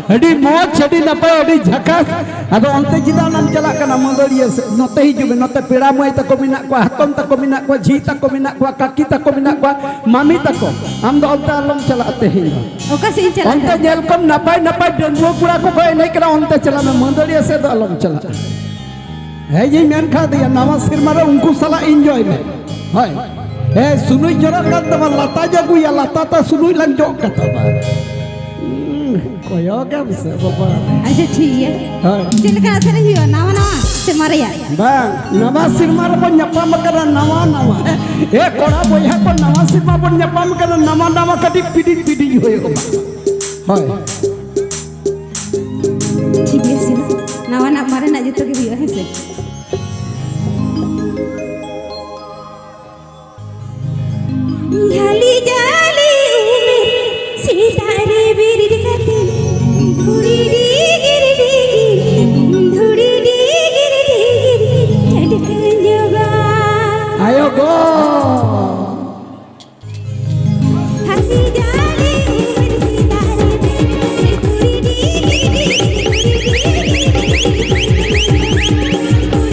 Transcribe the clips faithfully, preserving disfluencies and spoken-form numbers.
ᱟᱹᱰᱤ ᱢᱚᱡᱽ, ᱟᱹᱰᱤ ᱱᱟᱯᱟᱭ, ᱟᱹᱰᱤ ᱡᱷᱟᱠᱟᱥ᱾ ᱟᱫᱚ ᱚᱱᱛᱮ ᱪᱮᱫᱟᱜ ᱚᱱᱟᱢ ᱪᱟᱞᱟᱜ ᱠᱟᱱᱟ ᱢᱟᱹᱫᱟᱹᱲᱤᱭᱟᱹ ᱥᱮᱫ? ᱱᱚᱛᱮ ᱦᱤᱡᱩᱜ ᱢᱮ, ᱱᱚᱛᱮ ᱯᱮᱲᱟ ᱢᱟᱹᱭ ᱛᱟᱠᱚ ᱢᱮᱱᱟᱜ ᱠᱚᱣᱟ, ᱦᱟᱛᱚᱢ ᱛᱟᱠᱚ ᱢᱮᱱᱟᱜ ᱠᱚᱣᱟ, ᱡᱷᱤ ᱛᱟᱠᱚ ᱢᱮᱱᱟᱜ ᱠᱚᱣᱟ, ᱠᱟᱠᱤ ᱛᱟᱠᱚ ᱢᱮᱱᱟᱜ ᱠᱚᱣᱟ, ᱢᱟᱢᱤ ᱛᱟᱠᱚ᱾ ᱟᱢ ᱫᱚ ᱚᱱᱛᱮ ᱟᱞᱚᱢ ᱪᱟᱞᱟᱜᱼᱟ ᱛᱮᱦᱮᱧ ᱫᱚ᱾ ᱚᱠᱟ ᱥᱮᱫ ᱤᱧ ᱪᱟᱞᱟᱜ ᱚᱱᱛᱮ ᱠᱟᱱᱟ? ᱧᱮᱞ ᱠᱚᱢ, ᱱᱟᱯᱟᱭ ᱱᱟᱯᱟᱭ ᱰᱟᱺᱜᱩᱣᱟᱹ ᱠᱚᱲᱟ ᱠᱚᱠᱚ ᱮᱱᱮᱡ ᱠᱟᱱᱟ, ᱚᱱᱛᱮ ᱪᱟᱞᱟᱜ ᱢᱮ, ᱢᱟᱹᱫᱟᱹᱲᱤᱭᱟᱹ ᱥᱮᱫ ᱫᱚ ᱟᱞᱚᱢ ᱪᱟᱞᱟᱜᱼᱟ᱾ ᱦᱮᱸ ᱡᱮ ᱢᱮᱱ ᱠᱟᱫᱮᱭᱟ, ᱱᱟᱣᱟ ᱥᱮᱨᱢᱟ ᱨᱮ ᱩᱱᱠᱩ ᱥᱟᱞᱟᱜ enjoy ᱢᱮ᱾ ᱦᱳᱭ᱾ ᱦᱮᱸ, ᱥᱩᱱᱩᱡ ᱡᱚᱨᱚᱜ ᱠᱟᱱ ᱛᱟᱢᱟ, ᱞᱟᱛᱟ ᱡᱟᱹᱜᱩᱭᱟ, ᱞᱟᱛᱟ ᱛᱟ ᱥᱩᱱᱩᱡ ᱞᱟᱝ ᱡᱚᱜ ᱠᱟᱛᱟᱢᱟ᱾ ᱦᱩᱸ, ᱠᱚᱭᱚᱜᱮᱢ ᱥᱮ ᱵᱟᱵᱟ᱾ ᱟᱪᱪᱷᱟ, ᱴᱷᱤᱠ ᱜᱮᱭᱟ᱾ ᱦᱳᱭ᱾ ᱪᱮᱫ ᱞᱮᱠᱟᱱᱟᱜ ᱥᱮᱨᱮᱧ ᱦᱩᱭᱩᱜᱼᱟ? ᱱᱟᱣᱟ ᱱᱟᱣᱟ ᱥᱮ ᱢᱟᱨᱮᱭᱟᱜ? ᱵᱟᱝ, ᱱᱟᱣᱟ ᱥᱮᱨᱢᱟ ᱨᱮᱵᱚᱱ ᱧᱟᱯᱟᱢ ᱟᱠᱟᱱᱟ, ᱱᱟᱣᱟ ᱱᱟᱣᱟ᱾ ᱮ ᱠᱚᱲᱟ ᱵᱚᱭᱦᱟ ᱠᱚ, ᱱᱟᱣᱟ ᱥᱮᱨᱢᱟ ᱵᱚᱱ ᱧᱟᱯᱟᱢ ᱟᱠᱟᱱᱟ, ᱱᱟᱣᱟ ᱱᱟᱣᱟ ᱠᱟᱹᱴᱤᱡ ᱯᱤᱰᱤᱡ ᱯᱤᱰᱤᱡ ᱦᱩᱭᱩᱜᱼᱟ᱾ ᱦᱳᱭ᱾ ᱴᱷᱤᱠ ᱜᱮᱭᱟ, ᱥᱮ ᱱᱟᱣᱟᱱᱟᱜ ᱢᱟᱨᱮᱱᱟᱜ ᱡᱚᱛᱚ ᱜᱮ ᱦᱩᱭᱩᱜᱼᱟ, ᱦᱮᱸ ᱥᱮ? ᱡᱷᱟᱹᱞᱤ ᱡᱷᱟᱹᱞᱤ ᱩᱢᱮᱨ ᱥᱮᱛᱟᱜ ᱨᱮ ᱵᱮᱨᱮᱫ ᱠᱟᱛᱮ ᱫᱷᱩᱲᱤ ᱰᱤᱜᱤᱨ ᱰᱤᱜᱤᱨ, ᱫᱷᱩᱲᱤ ᱰᱤᱜᱤᱨ ᱰᱤᱜᱤᱨ ᱪᱟᱹᱰᱠᱟᱹ ᱡᱚᱜᱟ᱾ ᱟᱭᱳ ᱜᱚ᱾ ᱦᱟᱹᱛᱤ ᱡᱟᱹᱞᱤ ᱩᱢᱮᱨ ᱥᱮᱛᱟᱜ ᱨᱮ ᱵᱮᱨᱮᱫ ᱠᱟᱛᱮ ᱫᱷᱩᱲᱤ ᱰᱤᱜᱤᱨ ᱰᱤᱜᱤᱨ, ᱫᱷᱩᱲᱤ ᱰᱤᱜᱤᱨ ᱰᱤᱜᱤᱨ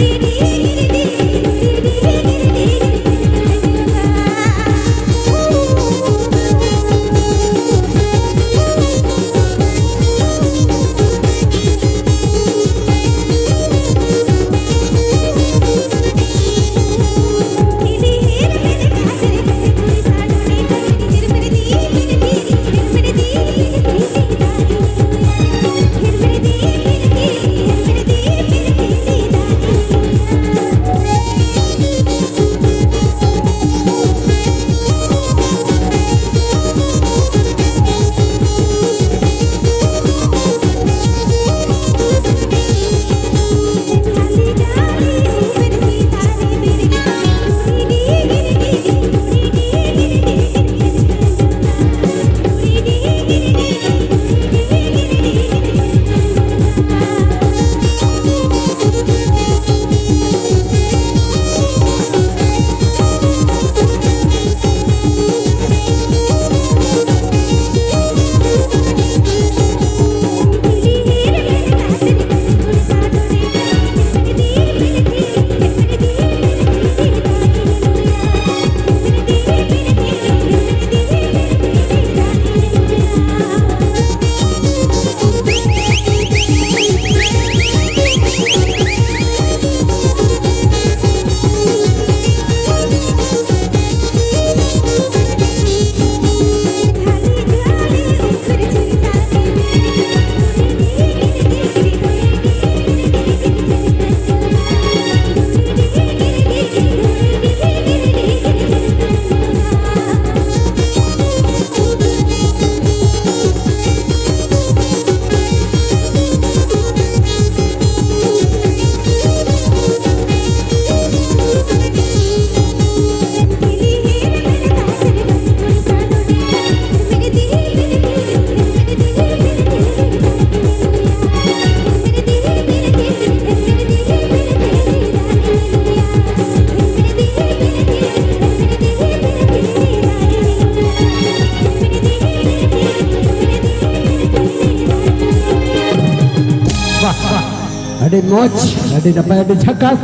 ᱢᱚᱡᱽ, ᱟᱹᱰᱤ ᱱᱟᱯᱟᱭ, ᱟᱹᱰᱤ ᱡᱷᱟᱠᱟᱥ᱾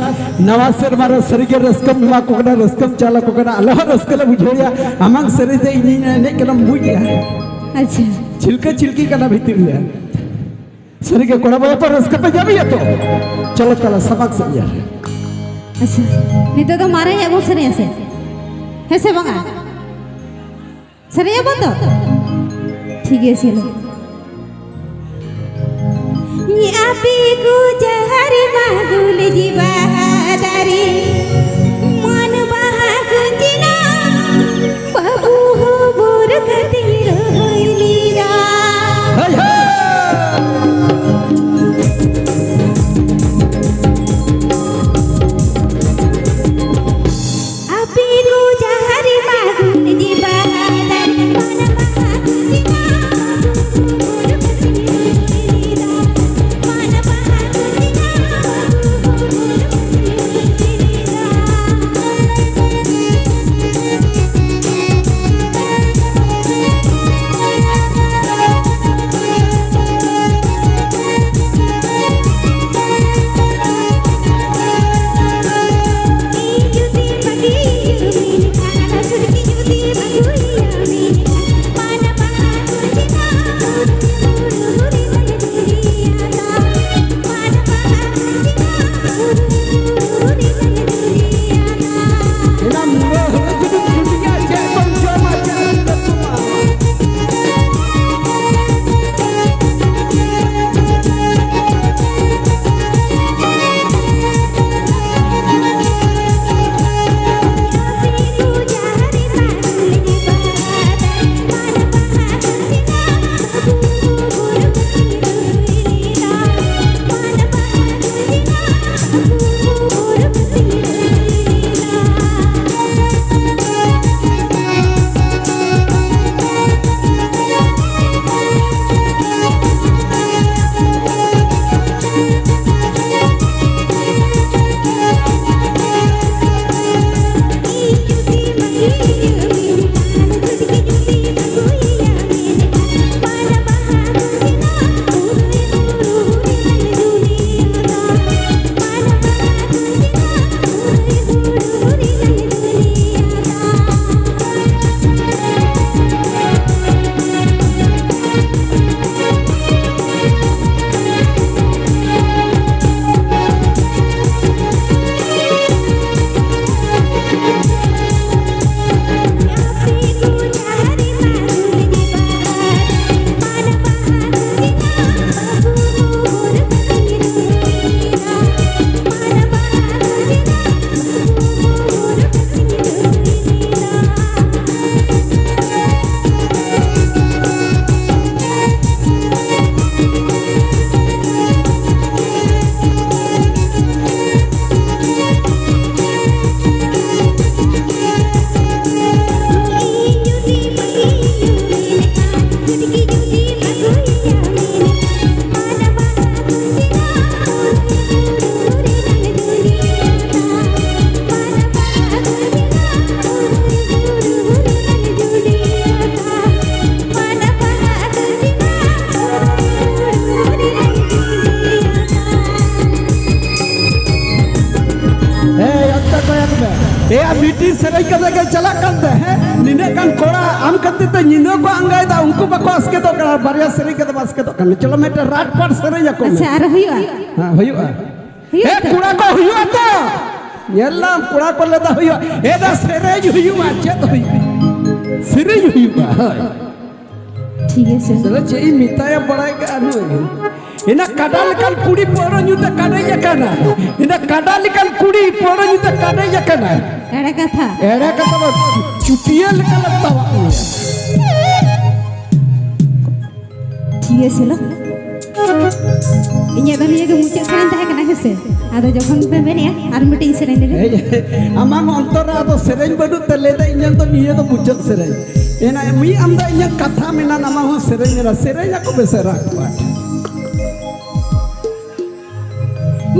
ᱱᱟᱣᱟ ᱥᱮᱨᱢᱟ ᱨᱮ ᱥᱟᱹᱨᱤᱜᱮ ᱨᱟᱹᱥᱠᱟᱹᱢ ᱮᱢᱟ ᱠᱚ ᱠᱟᱱᱟ, ᱨᱟᱹᱥᱠᱟᱹᱢ ᱪᱟᱞ ᱟᱠᱚ ᱠᱟᱱᱟ, ᱟᱞᱮ ᱦᱚᱸ ᱨᱟᱹᱥᱠᱟᱹ ᱞᱮ ᱵᱩᱡᱷᱟᱹᱣᱮᱫᱼᱟ᱾ ᱟᱢᱟᱝ ᱥᱮᱨᱮᱧ ᱛᱮ ᱤᱧᱤᱧ ᱮᱱᱮᱡ ᱠᱟᱱᱟᱢ ᱵᱩᱡᱽ ᱮᱫᱼᱟ᱾ ᱟᱪᱪᱷᱟ᱾ ᱪᱷᱤᱞᱠᱟᱹ ᱪᱷᱤᱞᱠᱤ ᱠᱟᱱᱟ ᱵᱷᱤᱛᱤᱨ ᱨᱮ᱾ ᱥᱟᱹᱨᱤᱜᱮ ᱠᱚᱲᱟ ᱵᱚᱭᱦᱟ ᱯᱮ ᱨᱟᱹᱥᱠᱟᱹ ᱯᱮ ᱧᱟᱢᱮᱫᱼᱟ ᱛᱚ? ᱪᱚᱞᱚ ᱛᱟᱦᱞᱮ ᱥᱟᱢᱟᱝ ᱥᱮᱫ ᱧᱮᱞ᱾ ᱟᱪᱪᱷᱟ, ᱱᱤᱛᱚᱜ ᱫᱚ ᱢᱟᱨᱮᱭᱟᱜ ᱵᱚᱱ ᱥᱮᱨᱮᱧᱟ ᱥᱮ? ᱦᱮᱸ ᱥᱮ ᱵᱟᱝᱟ? ᱥᱮᱨᱮᱧ ᱟᱵᱚᱱ ᱛᱚ? ᱴᱷᱤᱠ ᱜᱮᱭᱟ, ᱪᱚᱞᱚ᱾ ᱟᱯᱮ ᱠᱚ ᱡᱟᱦᱟᱸ ᱨᱮ ᱢᱟᱜᱩᱞ ᱡᱤ ᱵᱟᱦᱟ ᱫᱟᱨᱮ, ᱢᱟᱱ ᱵᱟᱦᱟ ᱠᱩᱧᱡᱤᱱᱟ, ᱵᱟᱹᱵᱩ ᱦᱚᱸ ᱵᱳᱨ ᱠᱟᱛᱮ ᱨᱚᱦᱚᱭ ᱞᱮᱫᱟ᱾ ᱦᱳᱭ, ᱦᱳᱭ᱾ ᱟᱯᱮ ᱠᱚ ᱡᱟᱦᱟᱸ ᱨᱮ ᱢᱟᱜᱩᱞ ᱡᱤ ᱵᱟᱦᱟ ᱫᱟᱨᱮ, ᱢᱟᱱ ᱵᱟᱦᱟ ᱠᱩᱧᱡᱤᱱᱟ, ᱵᱟᱹᱵᱩ ᱦᱚᱸ ᱵᱳᱨ ᱠᱟᱛᱮ ᱨᱚᱦᱚᱭ ᱞᱮᱫᱟ᱾ ᱮᱭᱟ, ᱢᱤᱫᱴᱤᱡ ᱥᱮᱨᱮᱧ ᱠᱟᱛᱮ ᱜᱮ ᱪᱟᱞᱟᱜ ᱠᱟᱱ ᱛᱮ, ᱦᱮᱸ? ᱱᱤᱱᱟᱹᱜ ᱜᱟᱱ ᱠᱚᱲᱟ ᱟᱢ ᱠᱷᱟᱹᱛᱤᱨ ᱛᱮ ᱧᱤᱫᱟᱹ ᱠᱚ ᱟᱸᱜᱟᱭᱮᱫᱟ, ᱩᱱᱠᱩ ᱵᱟᱠᱚ ᱟᱥᱠᱮᱛᱚᱜ ᱠᱟᱱᱟ, ᱵᱟᱨᱭᱟ ᱥᱮᱨᱮᱧ ᱠᱟᱛᱮ ᱵᱟᱠᱚ ᱟᱥᱠᱮᱛᱚᱜ ᱠᱟᱱᱟ᱾ ᱪᱚᱞᱚ, ᱢᱤᱫᱴᱮᱱ ᱨᱟᱴ ᱯᱟᱴ ᱥᱮᱨᱮᱧ ᱟᱠᱚ ᱢᱮ᱾ ᱟᱪᱪᱷᱟ, ᱟᱨ ᱦᱩᱭᱩᱜᱼᱟ? ᱦᱮᱸ, ᱦᱩᱭᱩᱜᱼᱟ᱾ ᱦᱩᱭᱩᱜᱼᱟ ᱮ, ᱛᱚ? ᱠᱚᱲᱟ ᱠᱚ ᱦᱩᱭᱩᱜᱼᱟ ᱛᱚ? ᱧᱮᱞ ᱞᱟᱢ, ᱠᱚᱲᱟ ᱠᱚ ᱞᱮᱫᱟ ᱦᱩᱭᱩᱜᱼᱟ᱾ ᱮ ᱫᱟ, ᱥᱮᱨᱮᱧ ᱦᱩᱭᱩᱜᱼᱟ, ᱪᱮᱫ ᱦᱩᱭᱩᱜᱼᱟ? ᱥᱮᱨᱮᱧ ᱦᱩᱭᱩᱜᱼᱟ, ᱦᱳᱭ᱾ ᱴᱷᱤᱠ ᱟᱪᱷᱮ᱾ ᱥᱟᱞᱟ ᱪᱮᱫ ᱤᱧ ᱢᱮᱛᱟᱭᱟ, ᱵᱟᱲᱟᱭ ᱠᱟᱜᱼᱟ ᱱᱩᱭ᱾ ᱤᱱᱟᱹ ᱠᱟᱰᱟ ᱞᱮᱠᱟᱱ ᱠᱩᱲᱤ ᱯᱟᱹᱣᱨᱟᱹ ᱧᱩ ᱛᱮ ᱠᱟᱰᱮᱡ ᱟᱠᱟᱱᱟ᱾ ᱤᱱᱟᱹ ᱠᱟᱰᱟ ᱞᱮᱠᱟᱱ ᱠᱩᱲᱤ ᱯᱟᱹᱣᱨᱟᱹ ᱧᱩ ᱛᱮ ᱠᱟᱰᱮᱡ ᱟᱠᱟᱱᱟ᱾ ᱮᱲᱮ ᱠᱟᱛᱷᱟ᱾ ᱮᱲᱮ ᱠᱟᱛᱷᱟ ᱫᱚ ᱪᱩᱴᱤᱭᱟᱹ ᱞᱮᱠᱟ ᱞᱮ ᱛᱟᱣᱟᱜ ᱢᱮᱭᱟ᱾ ᱴᱷᱤᱠ ᱟᱪᱷᱮ ᱞᱚ᱾ ᱤᱧᱟᱹᱜ ᱫᱚ ᱱᱤᱭᱟᱹ ᱜᱮ ᱢᱩᱪᱟᱹᱫ ᱥᱮᱨᱮᱧ ᱛᱟᱦᱮᱸ ᱠᱟᱱᱟ, ᱦᱮᱸ ᱥᱮ? ᱟᱫᱚ ᱡᱚᱠᱷᱚᱱ ᱯᱮ ᱢᱮᱱᱮᱜᱼᱟ, ᱟᱨ ᱢᱤᱫᱴᱤᱡ ᱤᱧ ᱥᱮᱨᱮᱧ ᱞᱮᱜᱮ᱾ ᱮᱭ, ᱟᱢᱟᱜ ᱚᱱᱛᱚᱨ ᱨᱮ ᱟᱫᱚ ᱥᱮᱨᱮᱧ ᱵᱟᱹᱱᱩᱜ ᱛᱮ ᱞᱟᱹᱭᱫᱟ, ᱤᱧᱟᱹᱜ ᱫᱚ ᱱᱤᱭᱟᱹ ᱫᱚ ᱢᱩᱪᱟᱹᱫ ᱥᱮᱨᱮᱧ᱾ ᱮᱱᱟ ᱢᱤᱫ ᱟᱢᱫᱟ ᱤᱧᱟᱹᱜ ᱠᱟᱛᱷᱟ ᱢᱮᱱᱟᱜ, ᱟᱢᱟᱜ ᱦᱚᱸ ᱥᱮᱨᱮᱧ ᱢᱮᱱᱟᱜ, ᱥᱮᱨᱮᱧ ᱟᱠᱚ ᱵᱮᱥᱮᱨᱟ ᱠᱚᱣᱟ᱾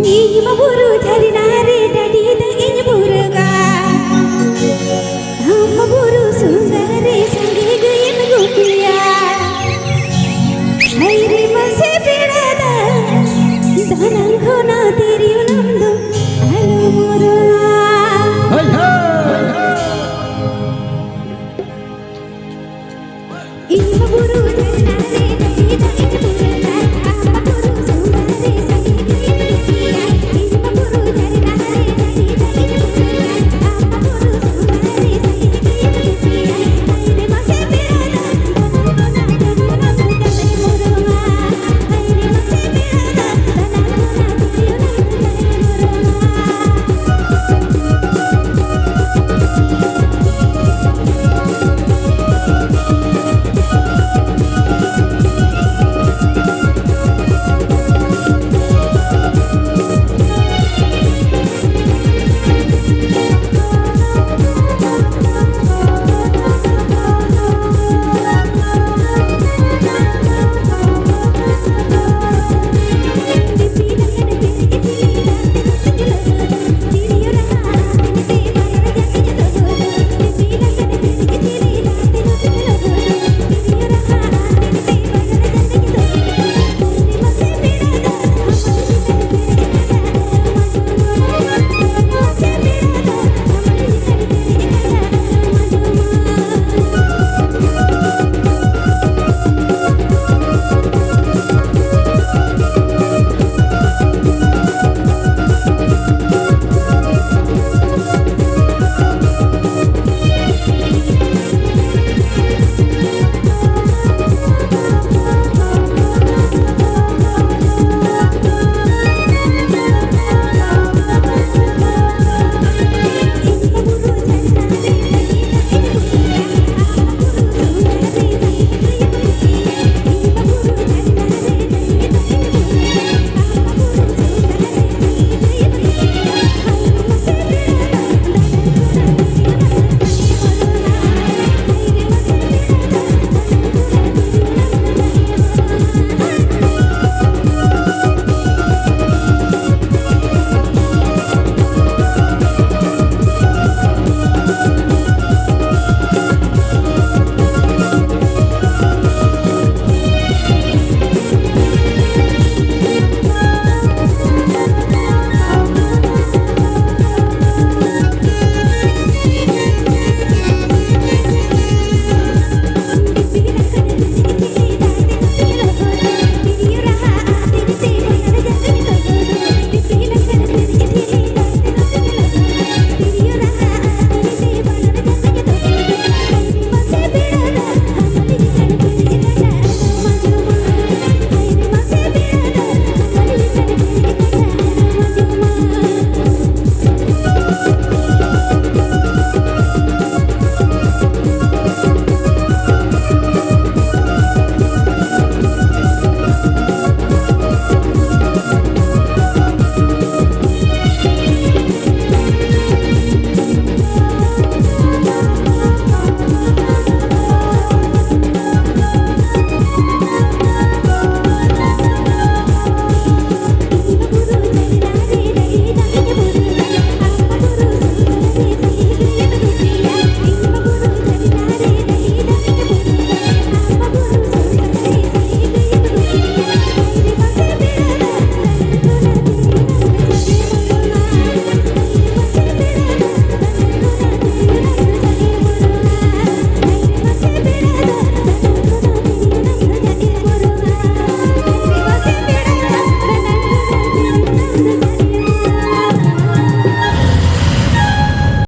ᱧᱤᱧ ᱢᱟ ᱵᱩᱨᱩ ᱡᱷᱟᱨᱱᱟ ᱨᱮ ᱰᱟᱹᱰᱤ